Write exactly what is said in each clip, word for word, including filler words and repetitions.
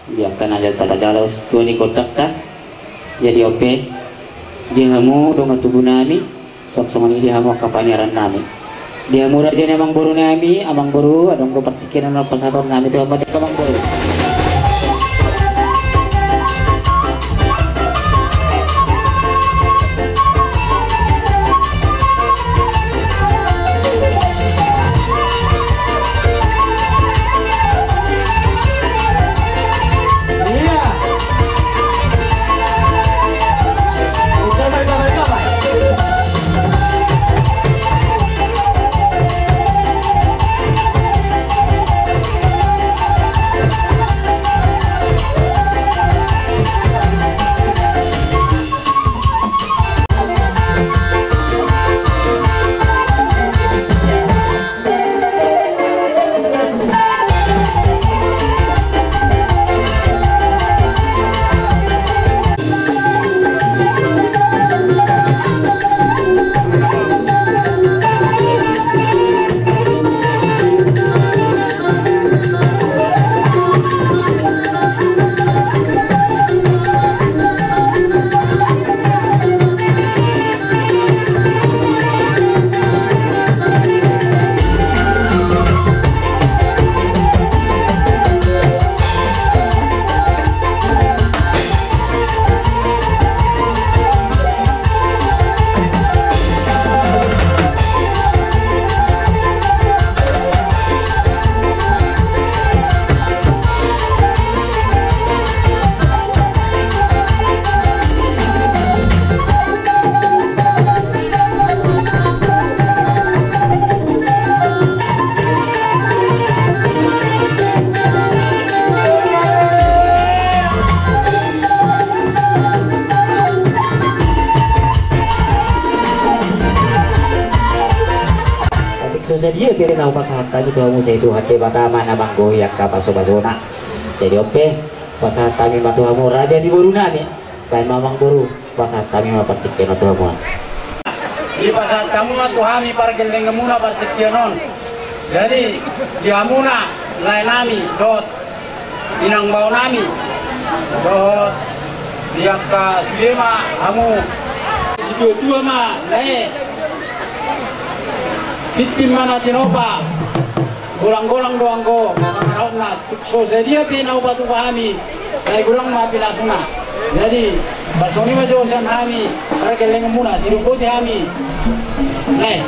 Di angka na tajalo situa ni gondangta. Jadi on pe, di hamu dongan tubu nami, songon i di hamu angka paniaran nami. Di hamu raja ni amangboru nami, amangboru, adong do partingkian na pasahaton nami tu hamu, angka amangboru. Atik so sadia pe na hupasahat hami tu hamu, sai Tuhan Debata ma na manggohi angka pasupasuna. Jadi on pe, pasahat hami ma tu hamu raja ni boru nami. Baen ma amangboru, pasahat hami ma partingkian on tu hamu. Dipasahat hamu ma tu hami pargellenganmuna partingkian on. Jadi di hamuna lae nami dohot inang bao nami dohot di angka sude ma hamu. Situatua ma lae, tintin ma na tinopa. Golanggolang do anggo pangarahutna. Tung so sadia pe na hupatupa hami, sai godang ma pinasuna. Jadi, parsongon i ma jo sian hami, pargellenganmuna, sidok boti hami. Lae.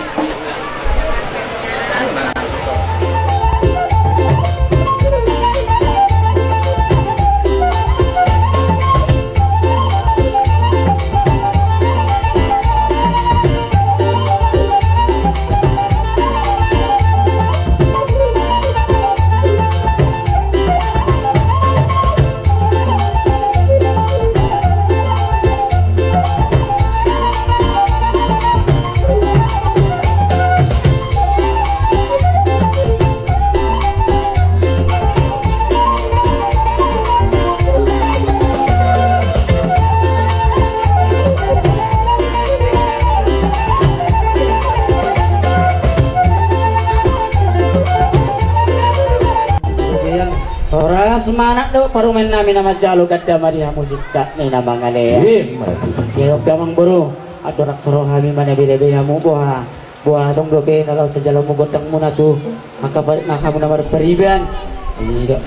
Horas ma anak dohot parumaen nami na manjalo, ganda ma di hamu singkat ni na mangalean. Ima tutu. Oke, oke, amangboru. Andorang so ro hami ma na bere be hamu boha. Boha adong dope na laho sijalomu gondangmuna tu angka pa-, na hamu na marpariban. Ida.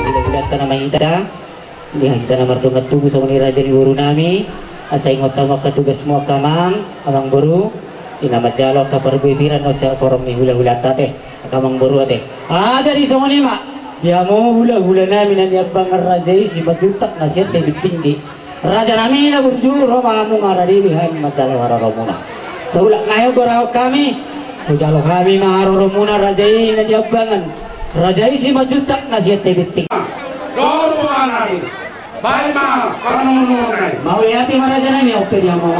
Hula-hulanta na mangida. Di hita na mardongan tubu songon i raja ni boru nami, asa ingot hamu angka tugasmu angka amang, amang boru, di na manjalo angka parbuepiran na sian horong ni hula-hulanta ate, angka amang boru ate. Ah, jadi songon i ma, di hamu hula-hula nami na niambangan raja i Simanjuntak na sian Tebing Tinggi. Raja nami na burju, ro ma hamu mangaradei hami manjalo haroromuna. Saulak nai hugorahon hami, hujalo hami ma haroromuna raja i na niambangan. Raja i Simanjuntak na sian Tebing Tinggi. Dohot pomparan nami. Baen ma panonongan nai. Mauliate ma raja nami, on pe di hamu.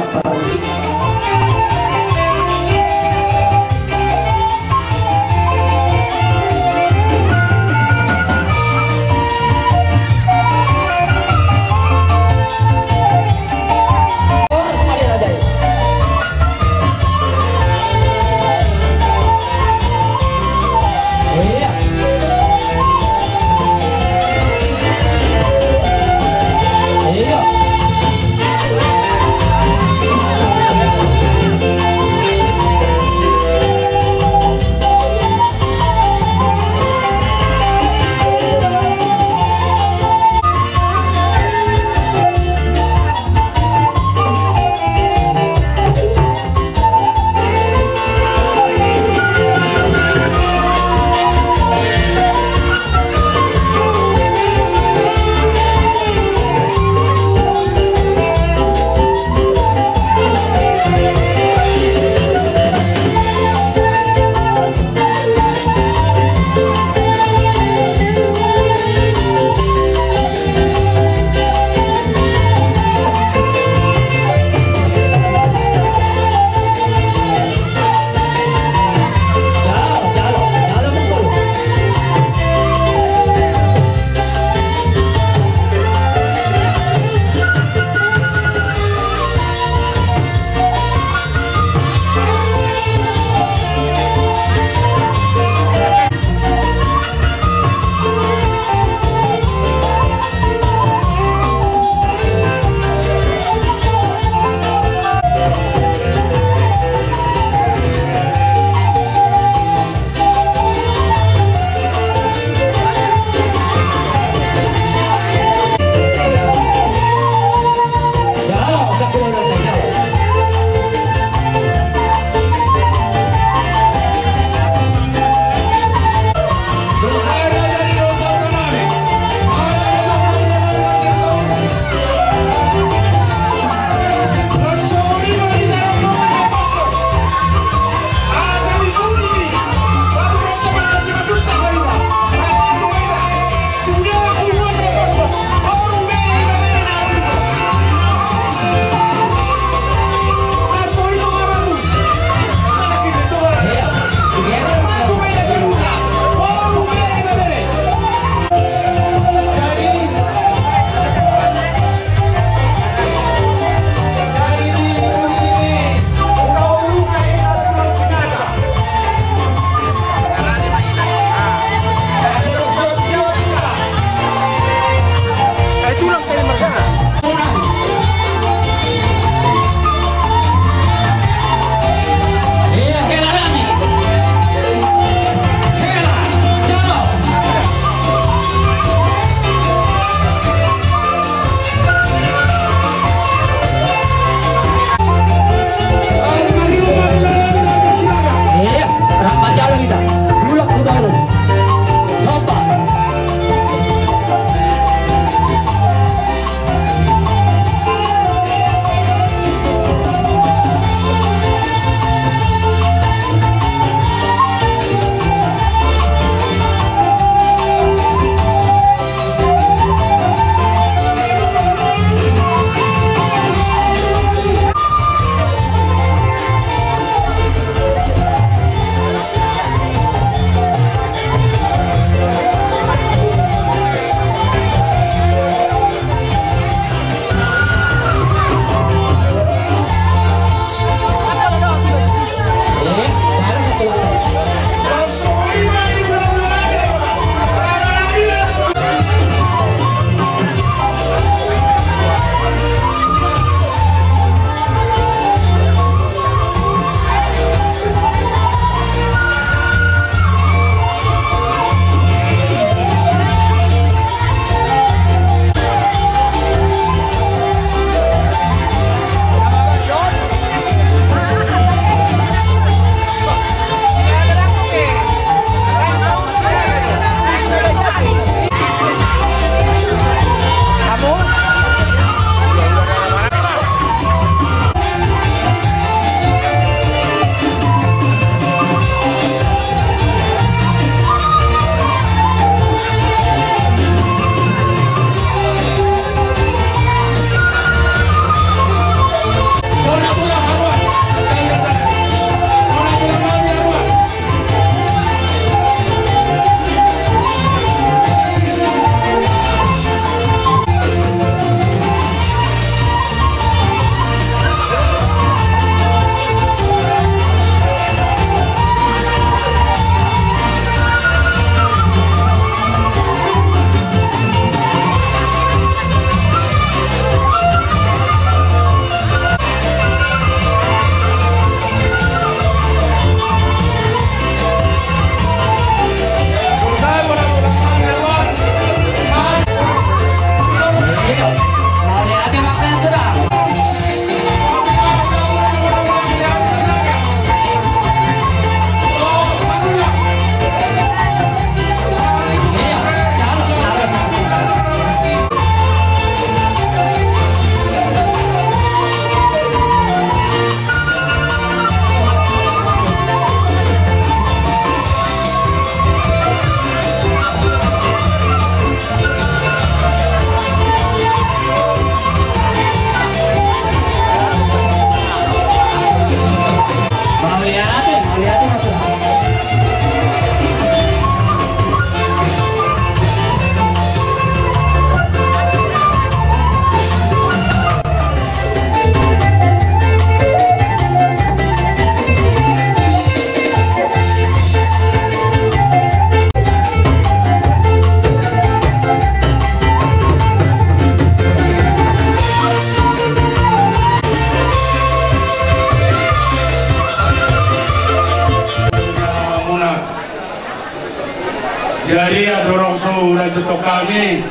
Tutu hami.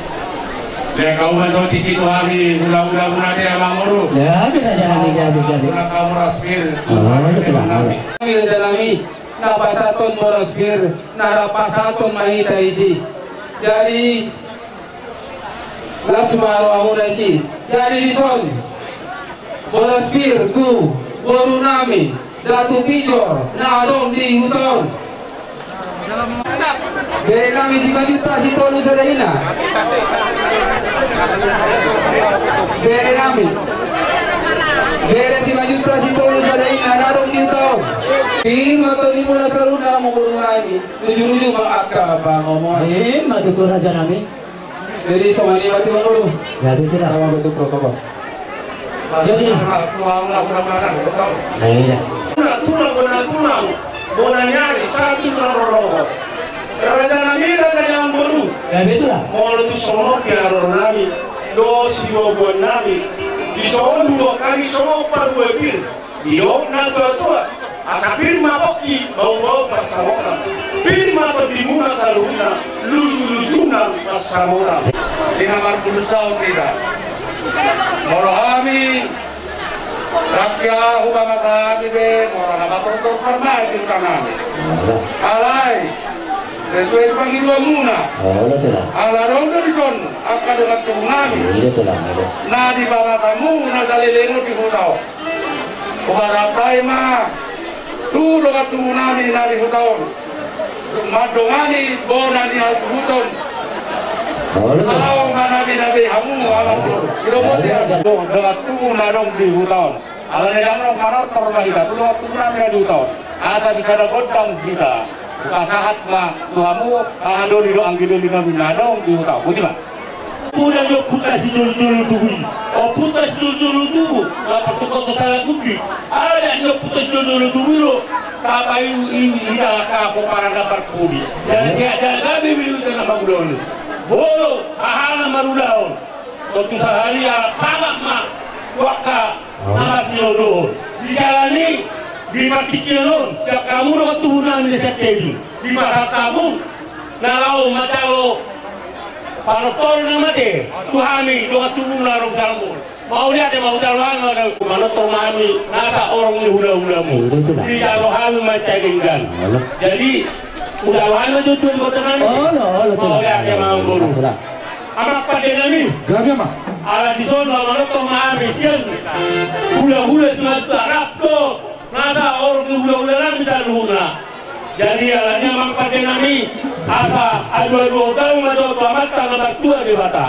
Lehon hamu ma jo tingki tu hami hulahula muna te, amang boru. Ya, beta jangan tinggal juga. Hulahula muna, Boras Pir. Oh, betul lah. Hami raja nami, na pasahathon Boras Pir, na pasahathon ma hita disi. Jadi, las ma rohamuna disi. Jadi dison, Boras Pir tu boru nami, Datu Pijor, na adong di huta on. Bere nami Simanjuntak Sitolu Sada Ina. Bere nami. Bere Simanjuntak Sitolu Sada Ina, na adong di huta on. Pir ma tondimuna saluhutna, amang boru nami. Luju-luju ma angka pangomoan. Ima tutu, raja nami. Jadi songon i ma tutu, amang boru. Jadi tidak. Sama bentuk protokol. Jadi. Tulang, tulang, bona tulang, bona ni ari, sahat tu tulang rorobot. Raja nami, raja ni amang boru. Jadi itulah. Molo tung songon on pe haroro nami dohot siboaboan nami, dison didok hami songon parbue pir. Didok natuatua, asa pir ma pongki, baobaot pansamotan. Pir ma tondimuna saluhutna, lujuluju nang pansamotan. Di na marpudun saut hita. Molo hami, rakyat, hupamasa hami be, molo na matortor parmain di huta nami. Alai sesuai tu pangidoanmuna. Ala adong do dison angka dongan tubu nami na dipamasamu na saleleng on di huta on. Hupasahat hami ma tu dongan tubu nami na di huta on mandongani bona ni hasuhuton. Laho manabinabi hamu, amang boru. Dongan tubu na adong di huta on. Alani i, ndang adong manortor ma hita tu dongan tubu nami na di huta on, asa sisada gondang hita. Hupasahat ma tu hamu, angka doli dohot anggi doli nami na adong di huta on. Boti ma. Poda ni ompunta sijolojolo tubu i. Ompunta sijolojolo tubu, na partukkohon tu Salagundi. Adat ni ompunta sijolojolo tubu i do tapaiu i, hita angka pomparan na parpudi. Jala sehat jala gabe ma di hita na mangulahon i. Molo hahana marulaon, tontu sahali alat sangap ma tu angka na martinodohon. Di siala ni i, di partingkian on, sian hamu dongan tubu nami na sian Teding, dipasahat hamu na laho manjalo panortor na mate tu hami dongan tubu na adong di Salambong. Mauliate ma, hujalo hami ma, manortor ma hami nasa horong ni hulahulamu. Dijalo hami ma denggan. Jadi hujalo hami ma jo tu di kota nami. Mauliate ma, amang boru. Amang pande nami. Gabe ma. Ala dison laho manortor ma hami sian hulahula Simanjuntak rap dohot nasa horong ni hulahula nami saluhutna. Jadi alani i, amang pande nami, asa alualuhon damang ma jo tu Amanta na martua Debata.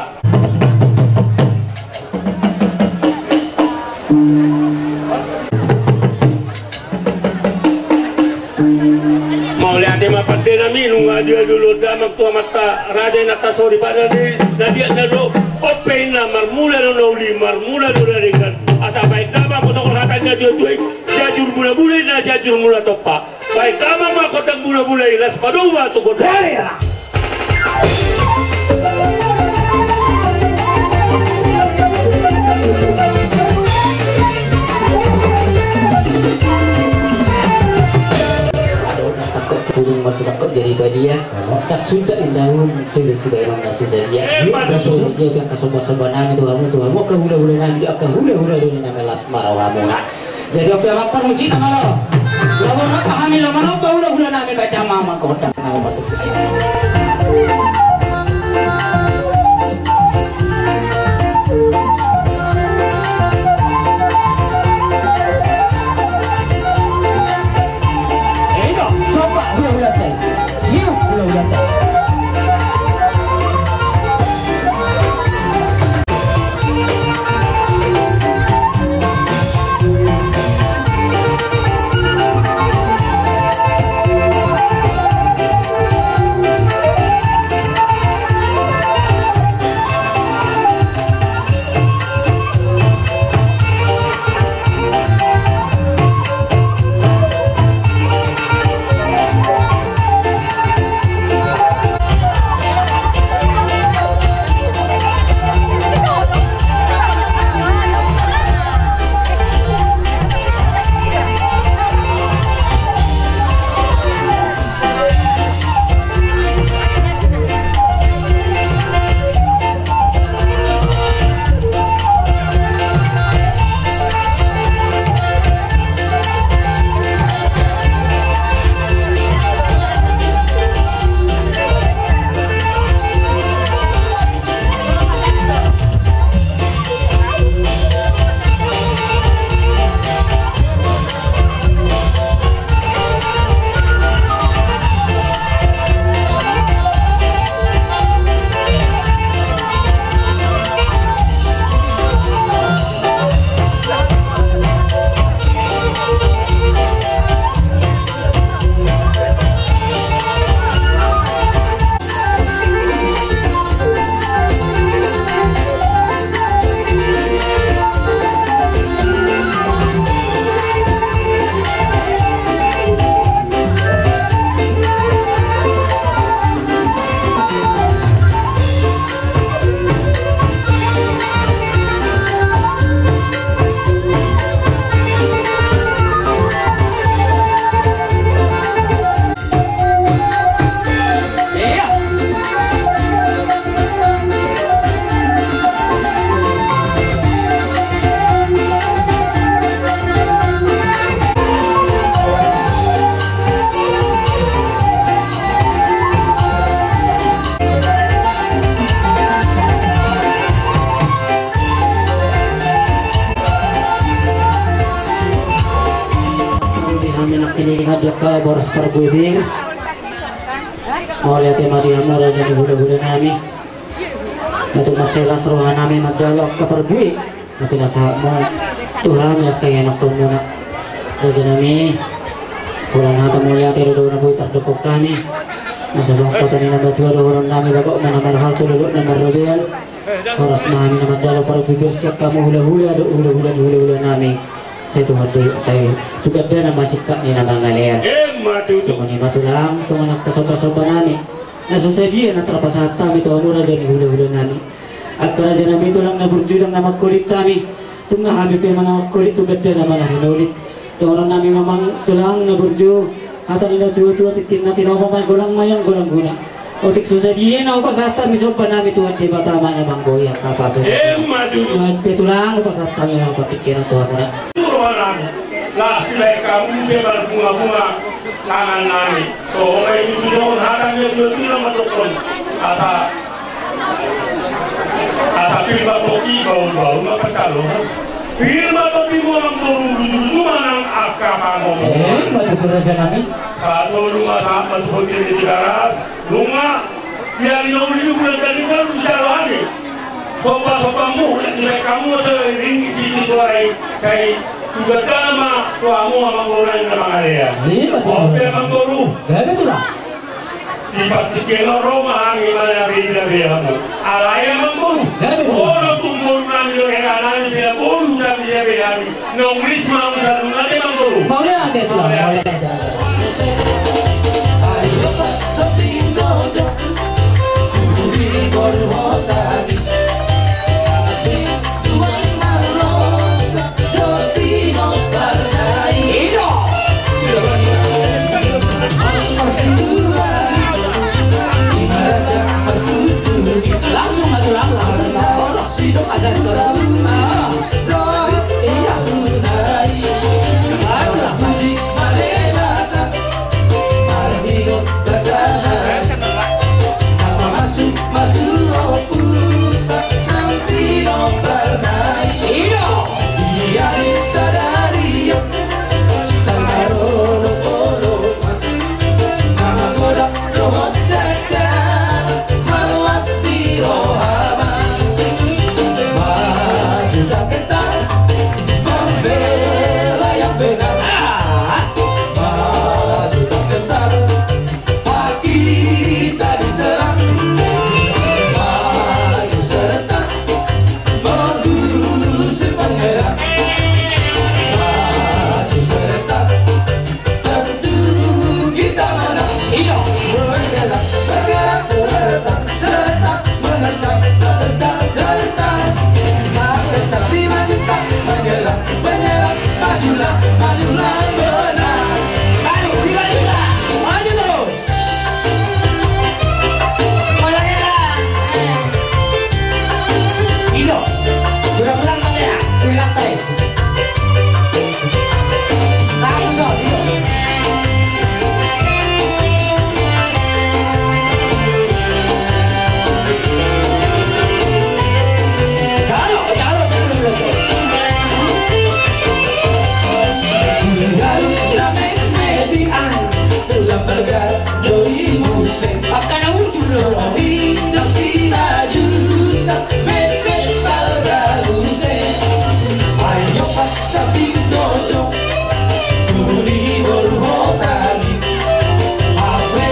Mauliate ma pande nami, nunga dialualuhon damang tu Amanta Raja Inanta Soripada ni na dia na do. On pe inna, marmula do na uli, marmula do na denggan. Asa baen damang ma songon hata ni natuatua i: Sianjur mulabula inna, Sianjur mula tompa. Baen damang ma gondang bulabula i, laos padomu ma tu gondang. Adong na sangkot pudung, masuk sangkot jadi badia. Ndang sundat indaun, sudah sudah inong na sudah dia. Sudah sudah dia, angka somba-somba nami tu hamu, tu hamu angka hulahula nami, angka hulahula do nami, las ma rohamuna. Jadi oke, lapar musik nama lo. Lapar apa hami lo, mana apa hulahula nami, baca mama kotak nama masuk. Nangkiningan di angka boras parbue pir. Mauliate ma di hamu raja ni hulahula nami. Na tung mansai las roha nami manjalo angka parbue na pinasahatmu tu hami angka ianakhonmuna. Raja nami, holan hata mauliate do na boi tardok hami. Asa songon hata ni na matua dohonon nami, bagot ma na marhalto, dolok ma na marrobean. Horas ma hami na manjalo parbue pir sian hamu hulahula dohot hulahula ni hulahula nami. Sai tu gandana, sai tu gandana ma singkat ni na mangalean. Emma tutu. Songon i ma tulang, songon angka sombasomba nami na so sadia na tarpasahat hami tu hamu raja ni hulahula nami. Angka raja nami tulang na burju, ndang na mangholit hami. Tung na hami pe ma na mangholit, tu gandana ma na hinolit. Dohonon nami ma amang tulang na burju, hata ni na tuatua, tintin na tinopa ma i, golang ma i, golang guna. Otik so sadia na hupasahat hami somba nami, Tuhan Debata ma na manggohi angka pasupasuna. Emma tutu. Nuaeng pe tulang hupasahat hami ma partingkian tu hamuna. Tu roha nami, las dibahen hamu muse marbungabunga tangan nami. Toho ma i tutu songon hata ni na tuatua na mandokkon, asa, asa pir ma tondi, bahulbahul ma pantaluhon. Pir ma tondimu amangboru, lujuluju ma nang angka pangomoan. Emma tutu raja nami. Sahat solu ma sahat ma tu bontil ni Tigaras. Nunga di ari na uli ni bulan, dari kan bisa lo hami. Sombasombamu, lagi baik hamu, so ringgit siti suara i. Sai tu gandana ma tu hamu amangboru nami na mangalean. Emma tutu. Oke amangboru. Gabe tulang. Di partingkian on ro ma hami manabinabin hamu. Alai amangboru, gabe tulang. Olo tung boru nami, ro hela nami, pina boru nami, gabe nami. Nongris ma hamu saluhutna, ate amangboru. Mauliate tulang, mauliate. Langsung ma tulang, langsung ma. Dohot dakdanak marlas di roha ma. Maju tak gentar, membela yang benar. Maju tak gentar, hak kita diserang. Maju serentak, mengusir penyerang. Maju serentak, tentu kita menang. Iyo. Bergerak, bergerak, serentak, serentak, menentang, menentang, menentang. Menentang, si maju tak menyerang, menyerang, majulah, majulah, menang. Ayo, si maju tak, maju terus. Ido, sudah pulang kau ya? Pulang, Teh. Satu, dua, tiga. Jalo, jalo, sebelum. Sudah lama median, dalam bergerak. Doi muse. Angka na uju do. Doi do si maju tak mepet balga muse. Ayo paksa pindojo. Tuli boru hotani. Awe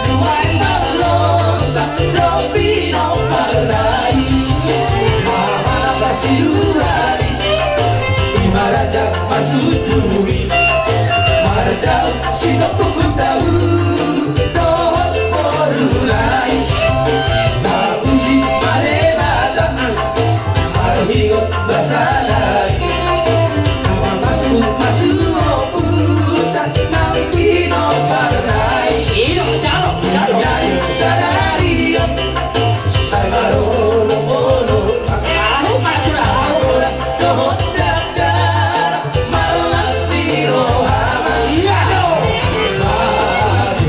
nuai marlosa. Dopi no pardai. Mama pasilurani. Ima raja marsutui. Mardau. Sidok pukul tau dohot boru nai. Na uji ma Debata marhingot basa nai. Na mamasu-masu ompunta nang pinompar nai. Iyo, jalo, jalo. Jadi sadari on sai marolop-olop. Ahu ma tulang. Ahu ma tulang. Dohot dakdanak. Marlas di roha ma. Iya do. Maju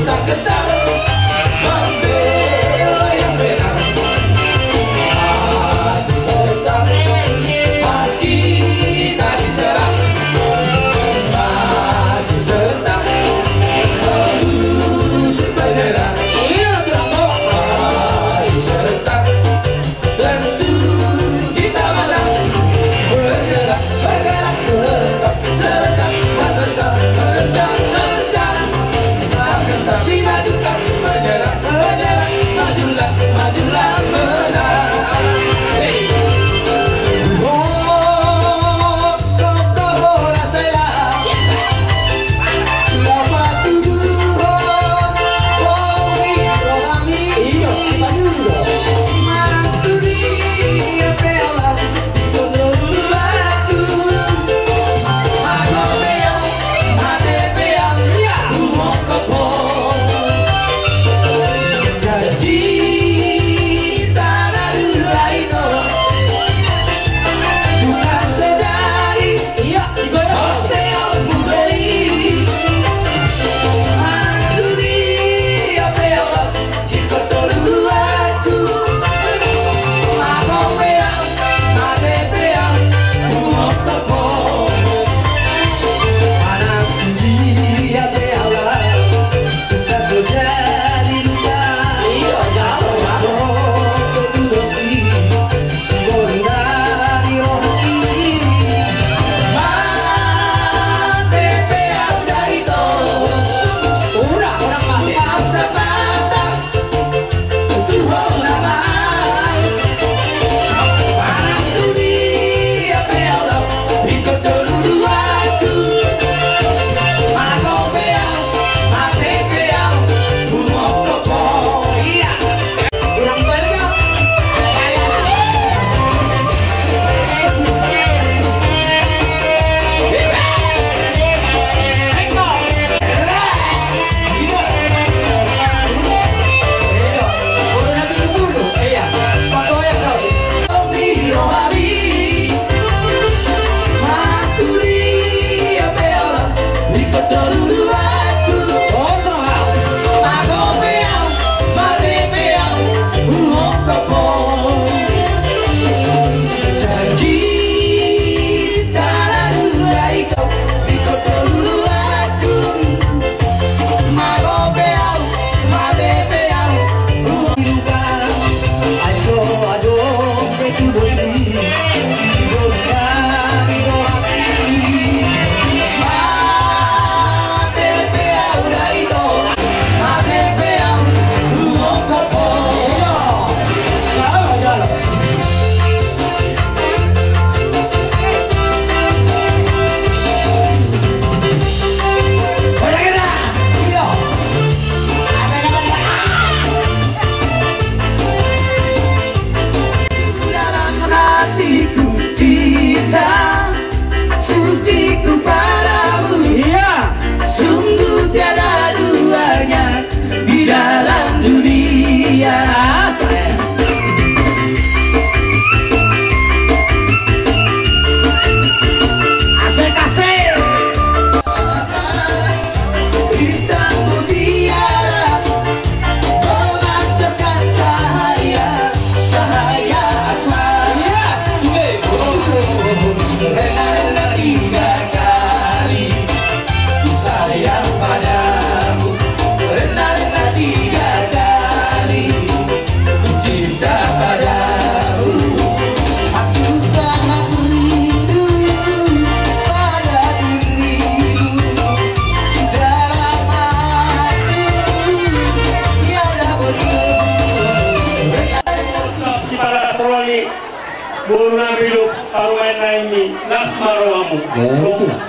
Boru nami do parumaen nami, las ma rohamu.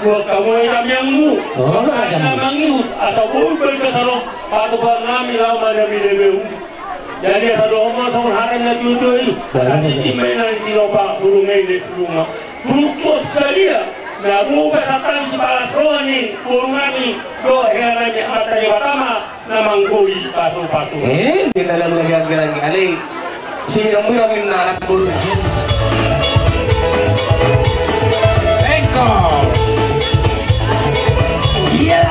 Buat hamu ma tangiangmu. Asa mangihut asa boi balga saro patupaon nami laho manami leleng. Jadi asa dohonon ma songon hata ni natuatua i. Asa tintin ma i na ni silopa, bulung ma i na ni silunga. Turuk suat sadia na boi pasahat hami sipalas roha ni boru nami dohot hela nami, Amanta Debata ma na manggoi pasupasu. Eh, dia na lagu lagi anggarangi ale. Sini dong bilang inna anak boru. Engkau. Iya.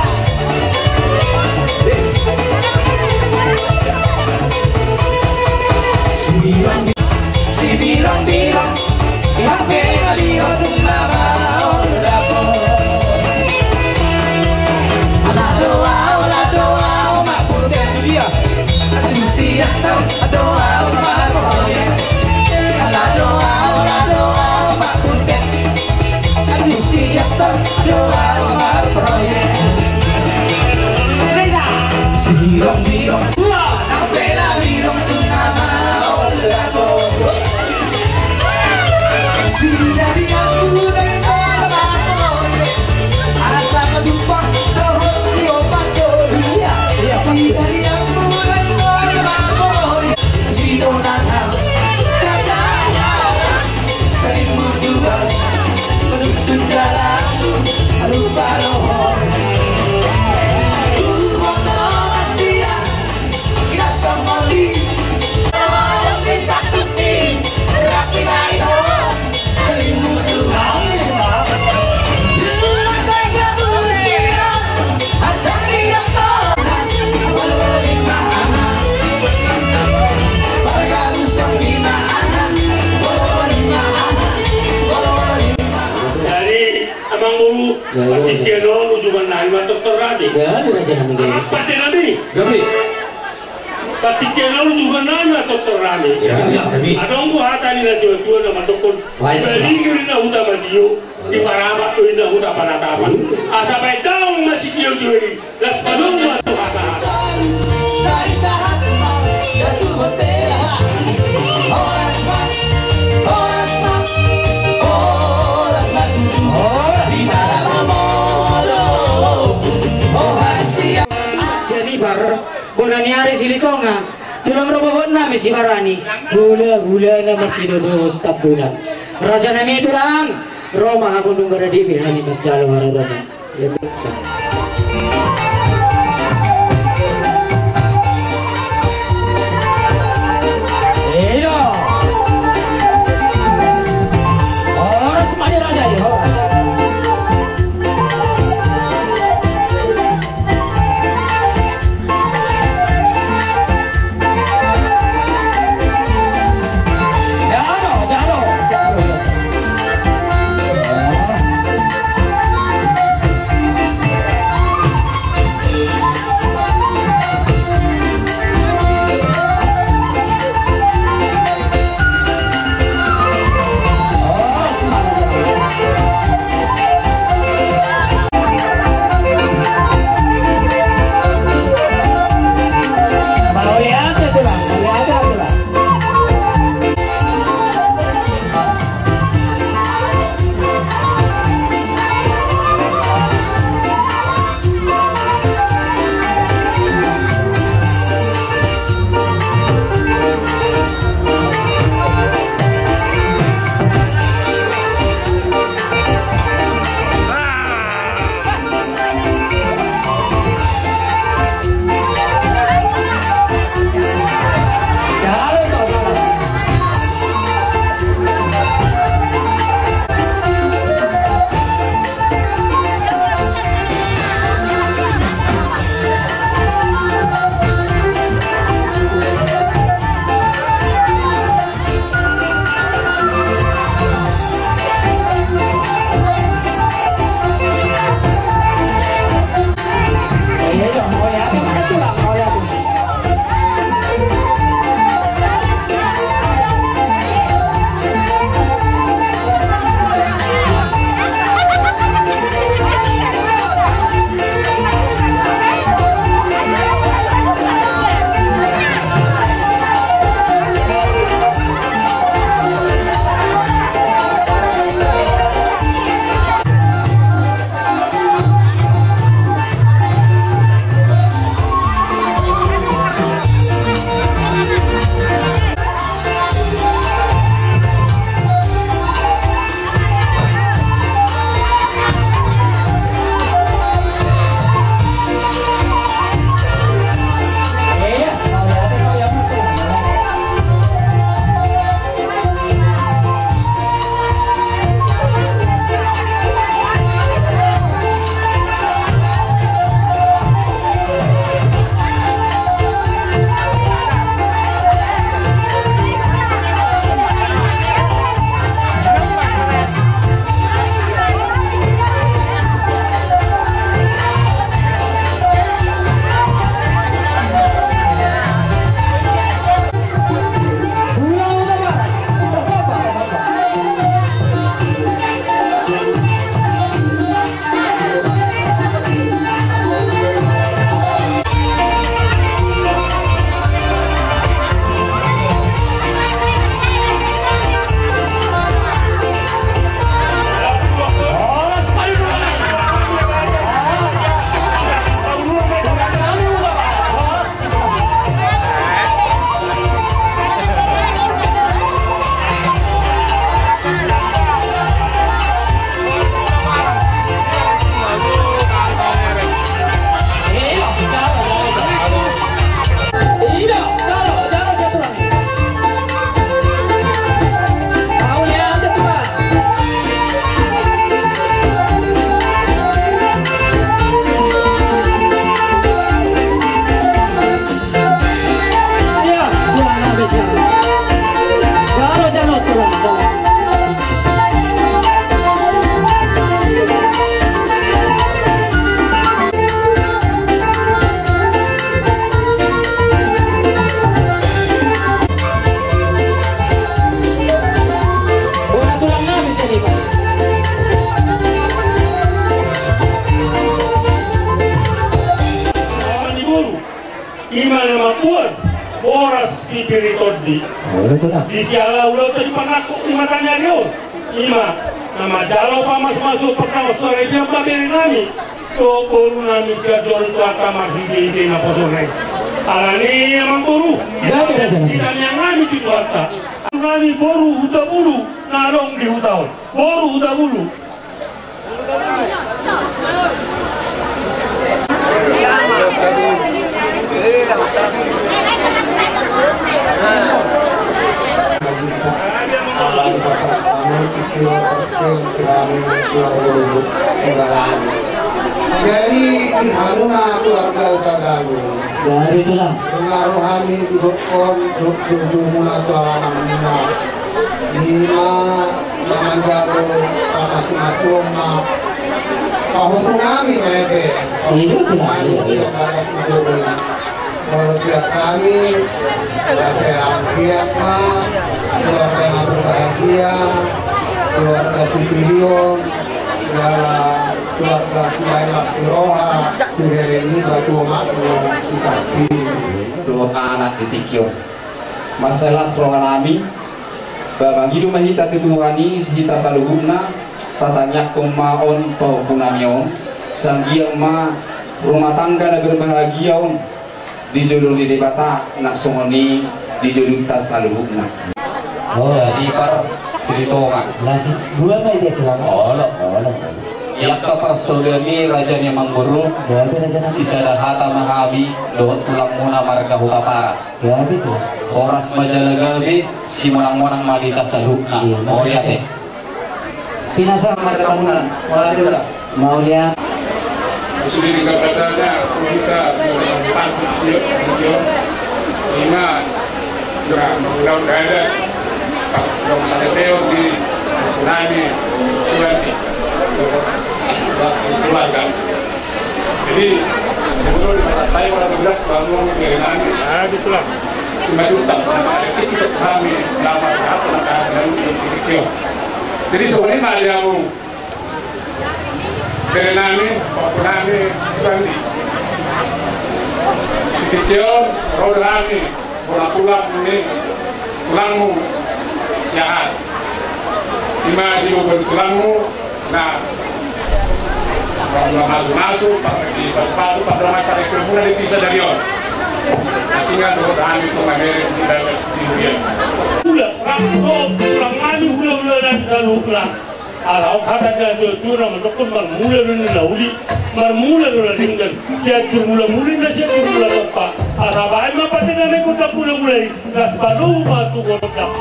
Sibirong, sibirong-birong. Jadi, amang boru, partingkian on ujungan nami ma tortor rade. Pande nami. Partingkian on ujungan nami ma tortor rade. Adong do hata ni natuatua na mandokkon, dibaligir inna huta matio, diparabak do inna huta panatapan. Asa baen damang ma sitiotio i. Las padomu ma tu hata. Sianipar, bona ni ari Silitonga, tulang ro boboan nami Sibarani, hulahulana martinodohon Tambunan. Raja nami tulang, ro ma hamu nunga rade be hami manjalo haroroan. Tuan, boras sipir ni tondi. Di siala ulaonta di panangkok ni mataniari on. Ima, na manjalo pamasumasuon partangiangan sore, biang ma bere nami dohot boru nami sian jolo tu Tuhanta marhitehite naposona i. Alani i amangboru, di tangiang nami tu Tuhanta. Boru nami boru Hutabulu na adong di huta on. Boru Hutabulu. Jadi di hamuna keluarga Hutagalung. Jadi itulah. Dengar rohani di dokon, dok jujumuna tu alamamuna. Ima na manjalo pamasumasuonna. Pahompungami ma ate. Iya, betul. Manusia bagas ujung. Kalau siap kami, ya saya angkiat ma, keluarga na berbahagia, keluarga Sitirion, jala keluarga Silain Mas Biroha, Sibereni, Batu Makmur, Sikapti. Dohot anak di tingki on. Mansai las rohanami, ba mangido ma hita tu Tuhan i, hita saluhutna, tatangiangkon ma on pahompunami on, sai anggiat ma rumah tangga na berbahagia on di jolo ni Debata, nang songon i di jolonta saluhutna. Oh. Sadipar Silitonga. Las dua ma i dia tulang. Olo. Olo. Ia angka parsaoran ni raja ni amangboru. Gabe raja nami. Sisada hata ma hami dohot tulangmuna marga Hutapara. Gabe tulang. Horas ma jala gabe, simonangmonang ma di hita saluhutna. Iya, mauliate. Pinasahat ma marga Tambunan. Mauliate. Mauliate. Sudah tiga belas saja, kita lima. Nah, udah, udah ada. Dong sate peo di nami suanti. Keluarga. Jadi, menurut saya orang bilang, bangun dari nami. Ah, betul lah. Cuma juta, nah, itu kami nama siapa, nah, kami itu. Jadi, sebenarnya ada yang Bere nami, ompu nami, Suandi. Di tingki on, ro do hami, bola tulang ni tulangmu, Siahaan. Ima di boban tulangmu, na, pardua masumasu, pardua pasupasu, pardua masyarakat muna di desa dari on. Na tinggal do hami tu mabere di dalam di huria. Hula, ras do tulang nami, hulahula nami saluhutna. Ala on hata ni natuatua na mandokkon marmula do na uli, marmula do na denggan, sian simulamuli na sian simula tompa. Asa baen ma pande na mengkon na mulamula i, las palu ma tu gondang.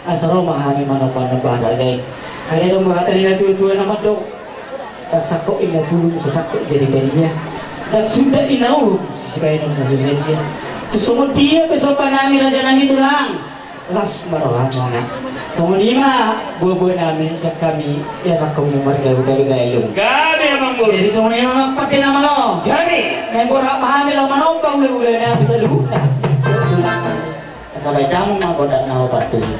Asa ro ma hami manomba-nomba raja i. Alai adong do hata ni natuatua na mandok. Ndang sangkot inna tulung so sangkot jadi paria. Ndang sunda inna uhum so sibaenon na so sadia. Tu songon dia pe somba nami raja nami tulang. Las ma rohamuna. Songon i ma boaboa nami sian hami ianakhonmu marga Hutagalung. Gabe amangboru. Jadi songon i ma pande na malo. Gabe. Naeng borat ma hami laho manomba hulahula nami saluhutna. Asa baen damang ma gondang na opat tu si.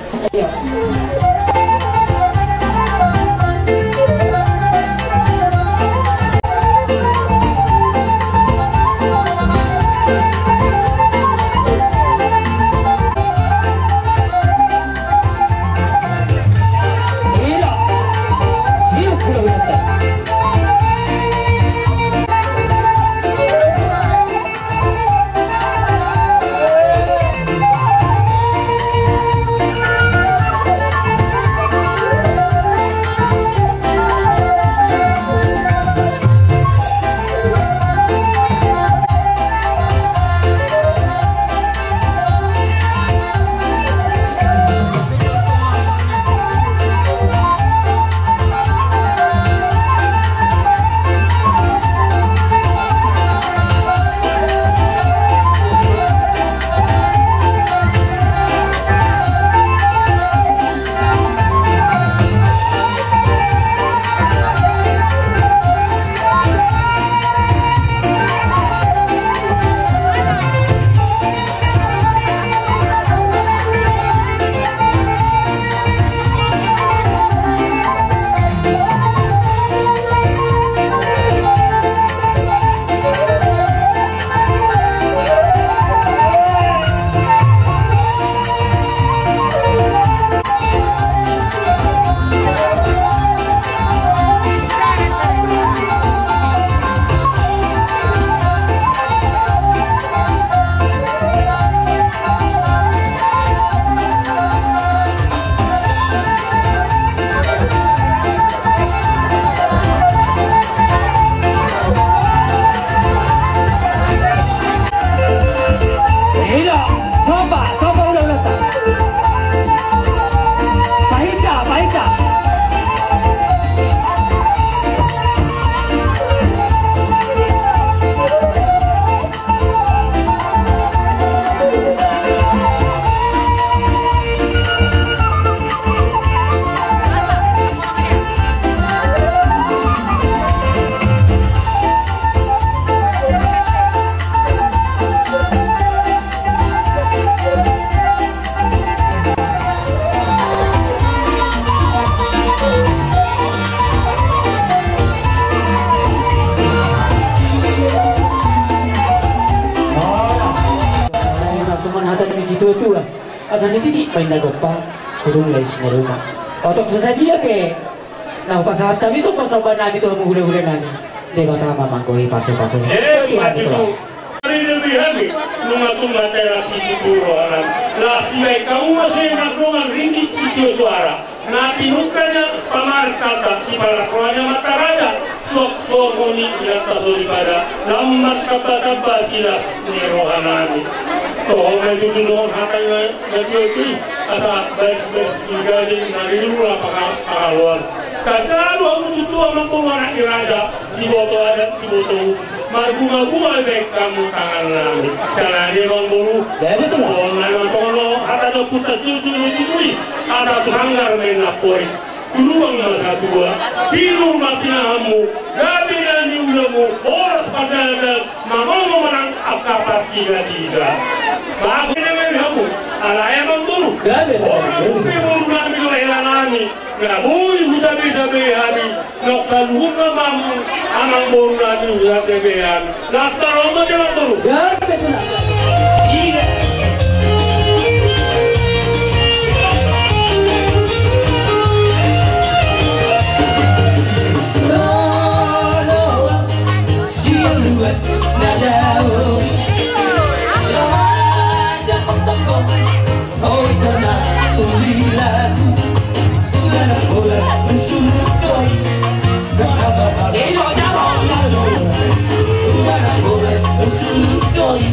Ni situatua, asa sititi ma inna gompa, hudung lai sinaruma. Otok sasadia pe na hupasahat hami somba-somba nami tu hamu hulahula nami. Debata ma manggohi pasupasu. Eh, mati tu. Ari demi hami, nunga tung mate las situtu roha nami. Las ibaen hamu ma sai mardongan ringgit sitio suara. Na pinungka na pamarentanta, sipalas roha na mata raja, suang songon i inanta soripada, lam martamba-tamba silas ni roha nami. Toho ma i tutu songon hata na, na tio i, asa baris-baris ni gading na rinura paka-, pakaloan. Tanda do hamu tutu amang boru anak ni raja, siboto adat, siboto uhum. Marbunga-bunga be hamu tangan nami. Jala ni amang boru. Gabe tu. Songon na mantongon hata ni ompunta Sinuju ni Tibui. Asa tu sanggar ma i naporit. Tu lubang ma satua. Tiur ma pinahanmu. Gabe na niulamu. Horas pardalanan. Mangomo manang angka partiga-tiga. Bagus na be hamu. Alai amang boru. Gabe na. Boru nami do hela nami. Na boi hutabe-tabe hami. Nunga saluhutna ma hamu, amang boru nami, hutabe hami. Las ma roham, amang boru. Gabe tu na. Ida. Sialuan na laho. Ada potong. Oi, tona, uli lagu. Udah na bola, usul doi. Ino, jabo, jabo. Udah na bola, usul doi.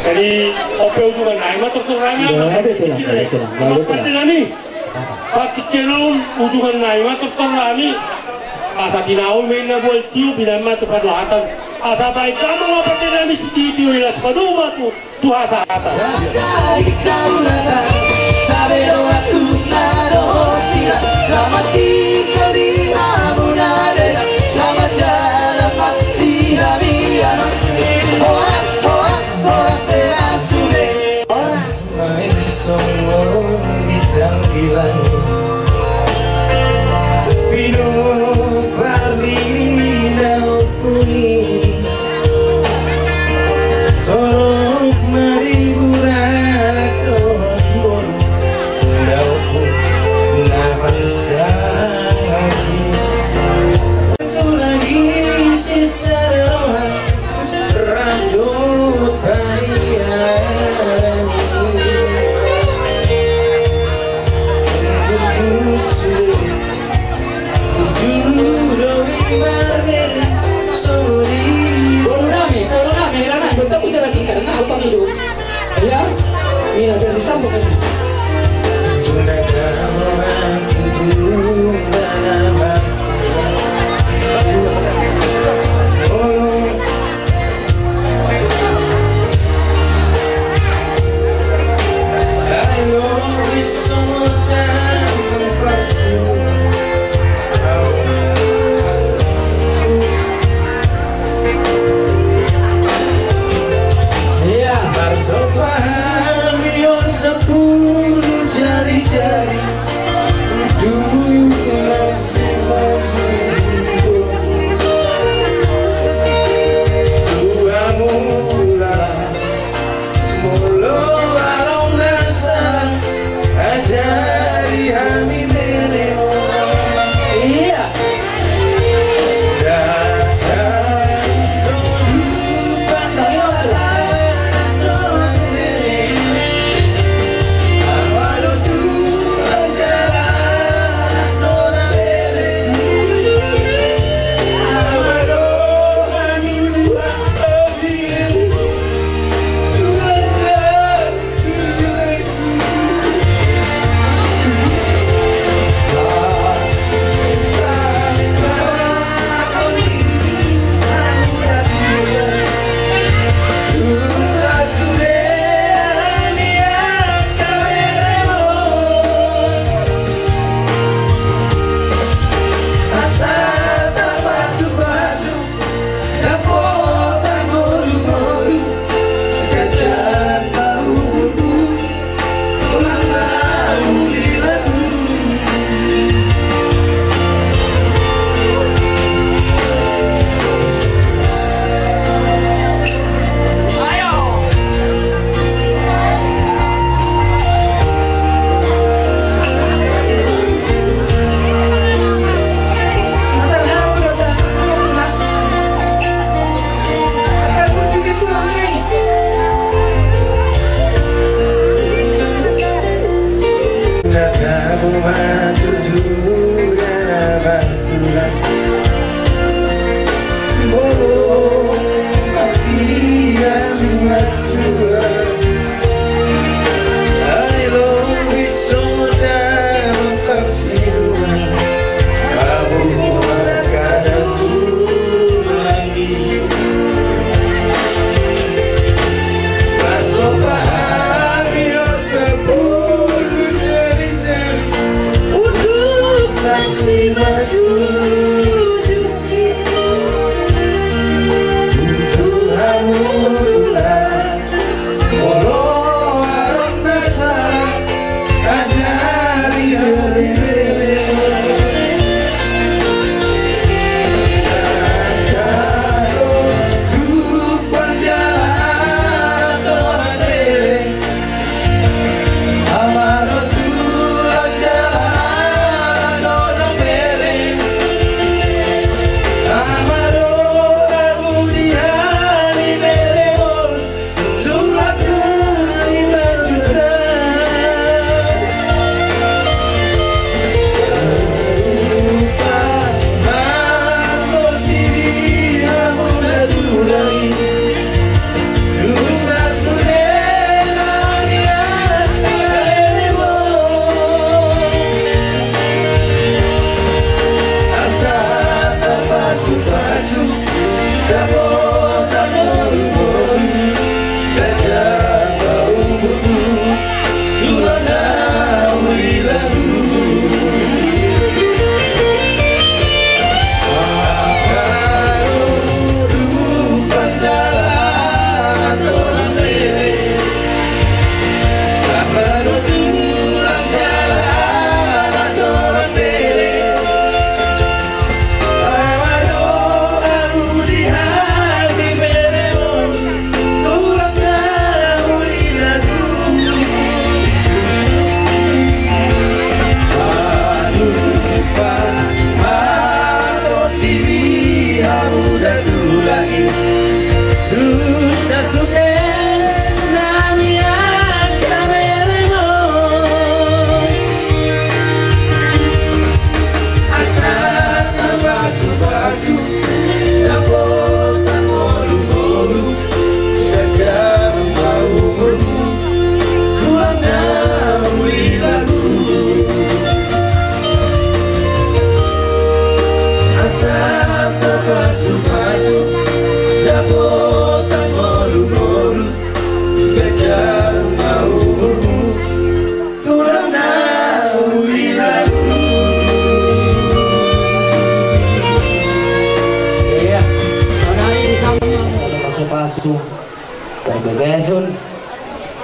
Jadi, on pe ujungan nai ma tortor nami. Partingkian on ujungan nai ma tortor nami. Asa tinahu ma inna bual tiur, binahen ma tu padohatan. Asa baen hamu ma partingkian nami sitio-tio i, laos padomu ma tu tu hasahatan. Horas. Mai songon bintang di langit, pinungpar ni daohon i. Torop ma ribu ragam boru, daohon na pansarian i. Tulang i sisada roha, rap dohot parian i. Burju sude, burju do i marbere songon i. Boru nami, boru nami, hela nai, bertemu saya lagi karena apa gitu? Ya, iya, biar disambung aja. Ia, marsopa hami on sampulu jari-jari, udu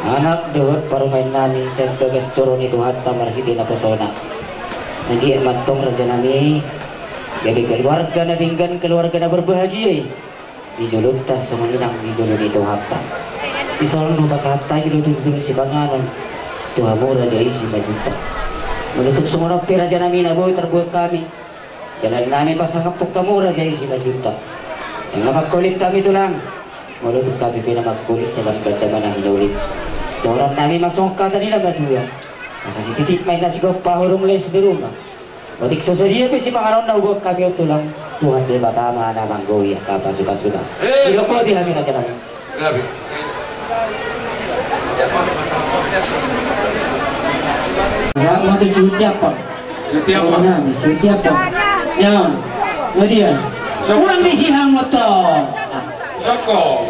Anak dohot parumaen nami sian bagas joro ni Tuhanta marhite naposona. Anggiat ma antong raja nami, gabe keluarga na denggan, keluarga na berbahagia i di jolonta songon i nang di jolo ni Tuhanta. Di son ma pasahat hami do tutu sipanganon tu hamu raja i Simanjuntak. Molo tung songon on pe raja nami na boi tarbuat hami, dalan nami pasangaphon hamu raja i Simanjuntak. Nunga mangkolit hami tulang. Molo tung hami pe na mangkolit, sai lam ganda ma na hinolin. Toran nami ma songon hata ni na matua: Asa sititi ma inna sigompa, holong les di ruma. Otik so sadia pe sipanganon na huboan hami on tulang, Tuhan Debata ma na manggohi angka pasupasuna. Eh. Sidok boti hami raja nami. Gabe. Sama tu si Hutiampang. Si Hutiampang. Nami si Hutiampang. Ya. Nadia. So. Kurang di sihang motor. Soko.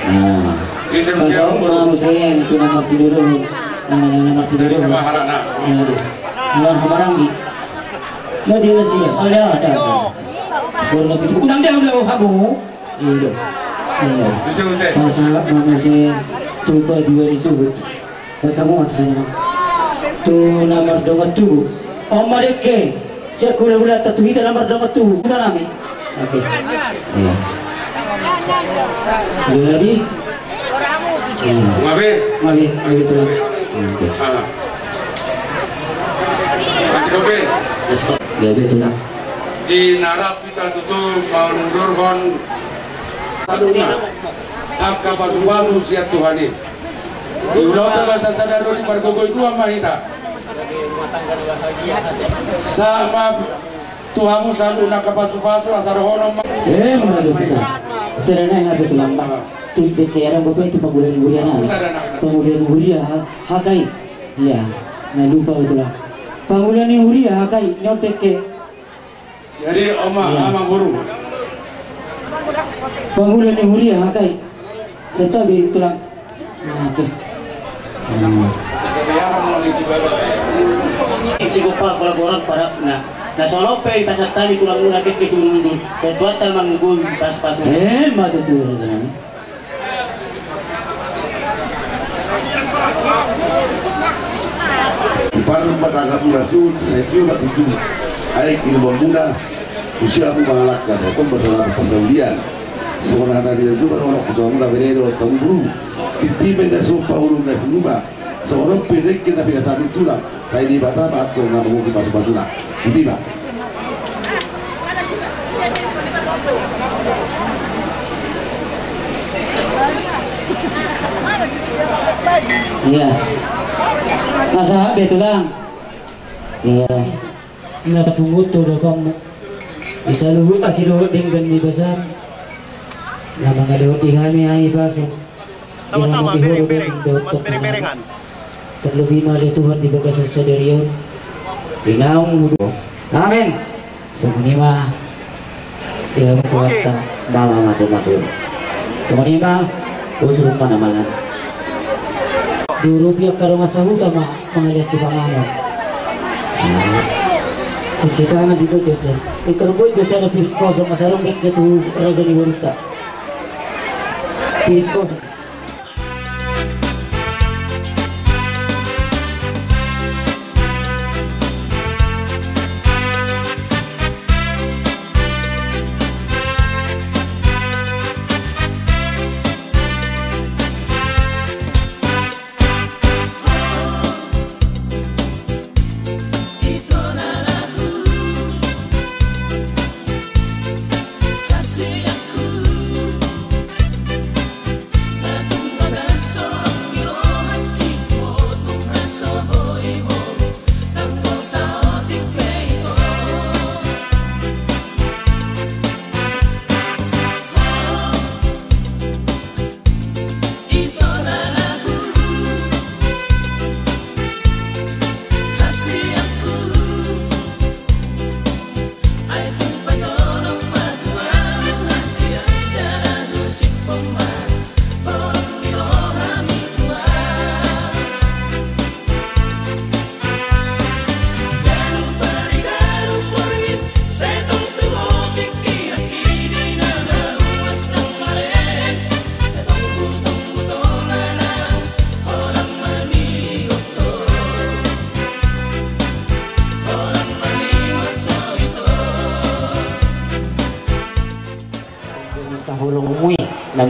Nah. Di sehang. Masa mau saya itu nama tidur dulu. Nama, nama tidur dulu. Nama harana. Ya. Nama hamaranggi. Nadia sih. Ada, ada. Kurang itu. Kurang dia udah kamu. Iya. Iya. Bisa, bisa. Masa, masa saya tupa dua di suhut. Baik, hamu ma tu sahali nai. Tu na mardongan tubu. On ma dengke. Sian hulahulanta tu hita na mardongan tubu. Huta nami. Oke. Iya. Jadi. Iya. Ngabe? Ngabe, ngabe tulang. Oke. Alah. Masih kopi? Masih kopi. Ngabe tulang. Di narap hita tutu manundurhon saluhutna angka pasupasu sian Tuhan i. Di ulaonta ma sasada ro di margogo i, tua ma hita. Sahat ma tu hamu saluhutna angka pasupasu, asa dohonon ma. Eh, mauliate hita. Sada nai hape tulang ba. Tu dengke adong dope tu pangula ni huria nai. Pangula ni huria, ha-, H K I. Iya, na lupa au tulang. Pangula ni huria, H K I, ni on dengke. Jadi, on ma, iya. Amang boru. Pangula ni huria, H K I. Santabi tulang. Ah, oke. Hmm. Sigompa kolaboran pada, na, na songon on pe dipasahat hami tulang muna dengke simundur-mundur. Sai Tuhanta ma manggohi pasupasu. Eh, mauliate tu raja nami. Parlu ma tangkap muna suhut, sai tio ma tutu. Ai, inuman muna, usia mu mangalangka, sai tong masalah pasaulian. Songon hata ni natuatua, songon hata ni natuatua, bere do tamu buru. Piti menda so paulung na hinuma. Songon on pe dengke na pinasahat ni tulang, sai Debata ma antong na manggohi pasupasuna. Boti ma. Iya. Na sahat be tulang. Iya. Na patunggul tu dopanmu. Di saluhut asi dohot denggan ni basam. Na mangalehon di hami, hami pasu. Diramoti ho do daging dohot tondinami. Terlebih ma ale Tuhan di bagasan sadari on. Di naung mudo. Amin. Songon i ma. Ia ma Tuhanta, mama masu-masu. Songon i ma. Usur ma na mangan. Diurupi angka dongan sahuta ma mangalean sipanganon. Cuci tangan di bocor sen. Itu boi biasa ada piring kosong, masa dong dengke tu raja ni boruta. Piring kosong.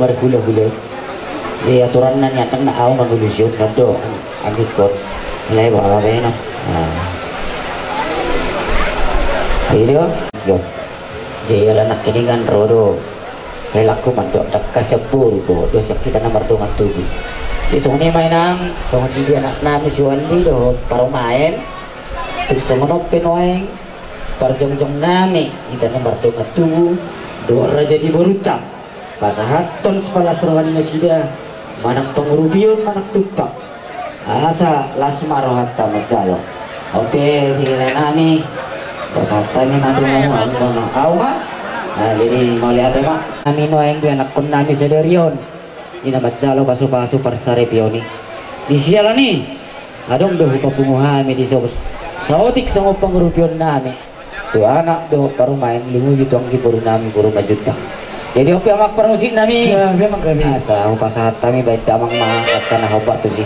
Marhulahula. Jadi aturanna nian na au mangalusi on sandok anggikkon. Lai bawa beno. Nah. Jadi on. Jadi ala nangkiningan ro do. Helakku mandok dakka siap boru do. Dosa kita na mardongan tubu. Jadi songon i ma inang, songon i di anak nami si Wandi do parumaen. Tung songon on pe nuaeng parjongjong nami hita na mardongan tubu do raja di borunta. Pasahathon sipalas roha ni nasida manang pangurupion manang tumpak. Asa las ma rohanta manjalo. Oke, di hela nami. Pasahat hami ma tu hamu, hamu ma, au ma. Nah, jadi mauliate ma. Nami nuaeng di anakkon nami sadari on. Di na manjalo pasupasu parsaripeon i. Di siala ni adong do hupapungu hami di so-, saotik songon pangurupion nami. Tu anak dohot parumaen lumobi tu anggi boru nami boru Manjuntak. Jadi on pe amang parmusik nami. Ya, memang kami. Asa hupasahat hami baen damang ma angka na hombar tusi.